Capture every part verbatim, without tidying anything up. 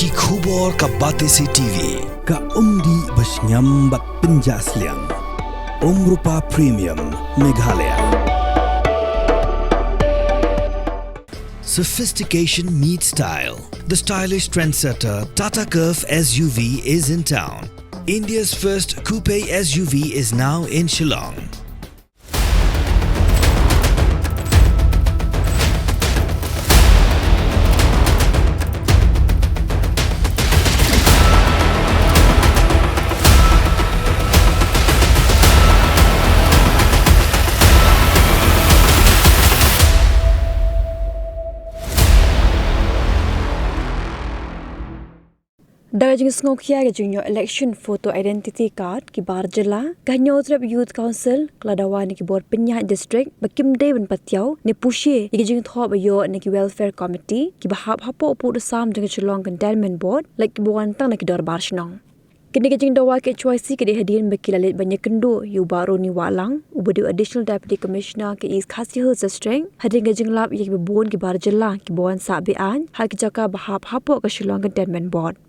Ki khubor ka Batesi T V, ka umdih ba shngiam bad pynjah sliang. Umrupa Premium, Meghalaya. Sophistication meets style. The stylish trendsetter Tata Curvv S U V is in town. India's first coupe S U V is now in Shillong. Da ka jingsngewkhia ka jingïoh election photo identity card ki bar jylla, ka Hynñiewtrep Youth Council ka la dawa na ki bor pynïaid district ba kim dei ban patiaw ne pushe ïa ki jingthoh ba ïoh na ki welfare committee kiba hap hapoh u pud u sam jong ka Shillong Cantonment Board, lait kiba wan tang na ki dorbar shnong. Kane ka jingdawa ka H Y C ka dei hadien ba ki la leit ban ïakynduh ïa u Bah Roni Wahlang, uba dei u Additional Deputy Commissioner ka East Khasi Hills District, hadien ka jinglap ïa kiba bun ki bar jylla kiba wan sah be-aiñ ha ki jaka ba hap hapoh ka Shillong Cantonment Board.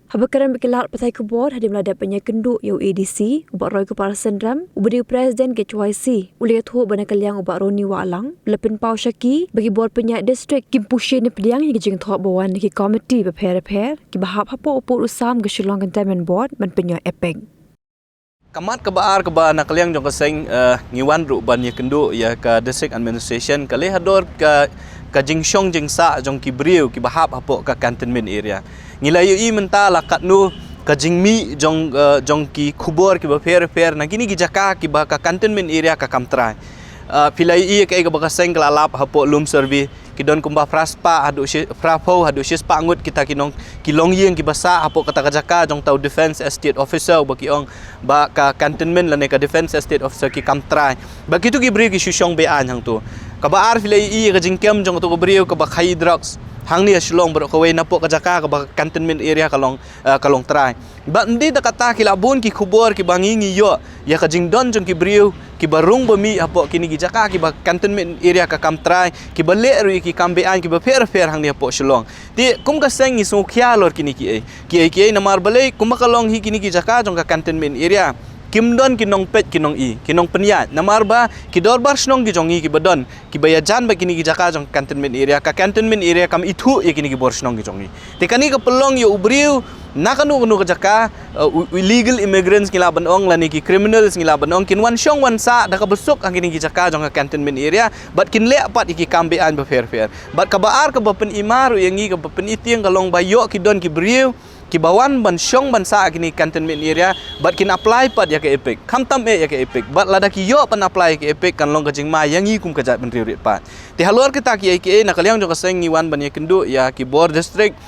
Haba kren bad ki lad pathai khubor hadien ba la dep ban ïakynduh ïa u A D C, u Bah Roykupar Synrem, uba dei u President ka H Y C, u la ïathuh ba na ka liang u Bah Roni Wahlang u la pynpaw sha ki ba ki bor pynïaid district kim pushe ne pdiang ïa ki jingthoh ba wan na ki committee bapher bapher kiba hap hapoh u pud u sam ka Shillong Cantonment Board ban pynïoh EPIC. Ka mat kaba ar kaba na ka liang jong ka seng, eh, ngi wan ruh ban ïakynduh ïa ka District Administration ka leh halor ka, ka jingshong jingsah jong ki briew kiba hap hapoh ka cantonment area. Ngi la ïohi mynta la katno ka jingmih jong, eh, jong ki khubor kiba pher pher na kine ki jaka kiba ka cantonment area ka kam trai. Eh, phi la ïohi kaei kaba ka seng ka la lap hapoh lum survey, ki don kumba phra spah haduh shi, phra phew haduh shi spah ngut kita ki nong, ki longïing kiba sah hapoh kata ka jaka jong uta u Defence Estate Officer, uba ki ong ba ka cantonment lane ka Defence Estate Officer ki kam trai. Ba kito ki briew ki shu shong be-aiñ hangto. Kaba ar, phi la ïohi ïa ka jingkem jong uto u briew kaba khaïi drugs hangne ha Shillong baroh kawei napoh ka jaka kaba ka cantonment area ka long, eh, ka long trai. Bad ym dei tang kata, ki la bun ki khubor kiba ngi, ngi ïoh ïa ka jingdon jong ki briew kiba rung ba mih hapoh kine ki jaka kiba cantonment area ka kam trai, kiba leh ruh ïa ki kam be-aiñ kiba pher pher hangne hapoh Shillong. Te kum ka seng ngi sngewkhia halor kine kiei kiei kiei, namar balei, kumba ka long hi, kine ki jaka jong ka cantonment area kim don ki nongpeit ki nong-i, ki nongpynïaid, namar ba ki dorbar shnong ki jong ngi kiba don, kiba ïajan bad kine ki jaka jong ka cantonment area, ka cantonment area kam ithuh ïa kine ki bor shnong ki jong ngi. Te kane ka pynlong ïa u briew na kano kano ka jaka, uh, u, u illegal immigrants ngi lah ban ong lane ki criminals ngi lah ban ong, kin wan shong wan sah da kaba suk ha kine ki jaka jong ka cantonment area bad kin leh pat ïa ki kam be-aiñ bapher pher. Bad kaba ar kaba pynimar ruh ïa ngi, kaba pynitieng ka long ba ïoh ki don ki briew kiba wan ban shong ban sah ha kine ki cantonment area bad kin apply pat ïa ka EPIC, khamtam eh ïa ka EPIC. Bad lada ki ïoh ban apply ïa ka EPIC kan long ka jingma ïa ngi kum ka jaitbynriew rit pat. Te halor kita kiei kiei, na ka liang jong ka seng ngi wan ban ïakynduh ïa ki bor district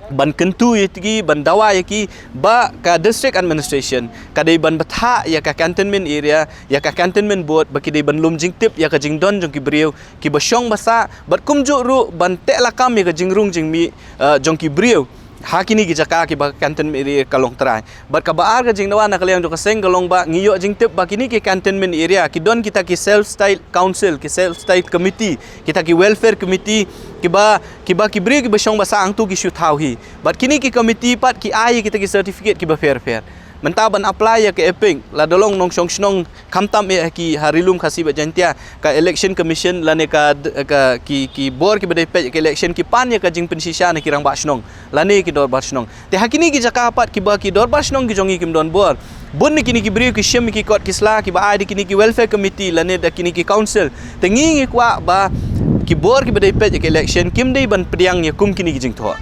ban kyntu ïa ki, ban dawa ïa ki ba ka District Administration ka dei ban bthah ïa ka Cantonment Area, ïa ka Cantonment Board, ba ki dei ban lum jingtip ïa ka jingdon jong ki briew kiba shong ba sah, bad kumjuh ruh ban teh lakam ïa ka jingrung jingmih, eh, jong ki briew ha kine ki jaka kiba ka Cantonment Area ka long trai. Bad kaba ar ka jingdawa na ka liang jong ka seng ka long ba ngi ïoh jingtip ba kine ki Cantonment Area ki don kita ki Self Styled Council, ki Self Styled Committee, kita ki Welfare Committee, kiba, kiba ki briew kiba shong ba sah hangto ki shu thaw hi. Bad kine ki committee pat ki ai kita ki certificate kiba pher pher. Mynta ban apply ïa ka EPIC, lada long nongshong shnong khamtam eh ha ki, ha Ri Lum Khasi bad Jaiñtia, ka Election Commission lane ka, ka, ki, ki bor kiba dei peit ïa ka election ki pan ïa ka jingpynshisha na ki rangbah shnong lane ki dorbar shnong. Te ha kine ki jaka pat kiba ki dorbar shnong ki jong ngi kim don bor, bun na kine ki briew ki shim ïa ki kot ki sla kiba ai da kine ki Welfare Committee lane da kine ki Council. Te ngi, ngi kwah ba ki bor kiba dei peit ïa ka election kim dei ban pdiang ïa kum kine ki jingthoh,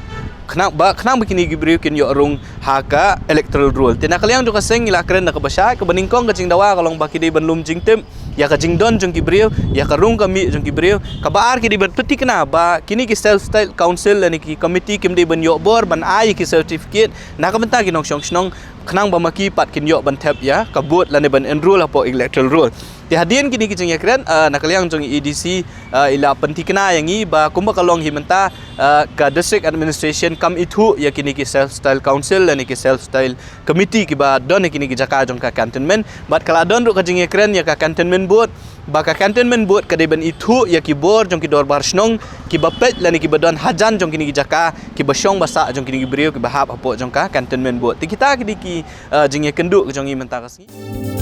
khnang ba, khnang ba kine ki briew kin ïoh rung ha ka Electoral Roll. Te na ka liang jong ka seng ngi la kren da kaba shai, kaba nyngkong ka jingdawa ka long ba ki dei ban lum jingtip ïa ka jingdon jong ki briew, ïa ka rung ka mih jong ki briew. Kaba ar, ki dei ban pynthikna ba kine ki Self Styled Council lane ki committee kim dei ban ïoh bor ban ai ki certificate na ka bynta ki nongshong shnong, khnang ba ma ki pat kin ïoh ban thep ïa ka vote lane ban enroll hapoh Electoral Roll. Te hadien kine ki jingïakren, ah, na ka liang jong i A D C, ah, i la pynthikna ïa ngi ba kumba ka long hi mynta, ah, ka District Administration kam ithuh ïa kine ki Self Styled Council lane ki Self Styled Committee kiba don ha kine ki jaka jong ka Cantonment. Bad ka la don ruh ka jingïakren ïa ka Cantonment Board, ba ka Cantonment Board ka dei ban ithuh ïa ki bor jong ki dorbar shnong kiba peit lane kiba don hajan jong kine ki jaka, kiba shong ba sah jong kine ki briew kiba hap hapoh jong ka Cantonment Board. Te kita ki dei ki, eh, jingïakynduh ka jong ngi mynta ka sngi.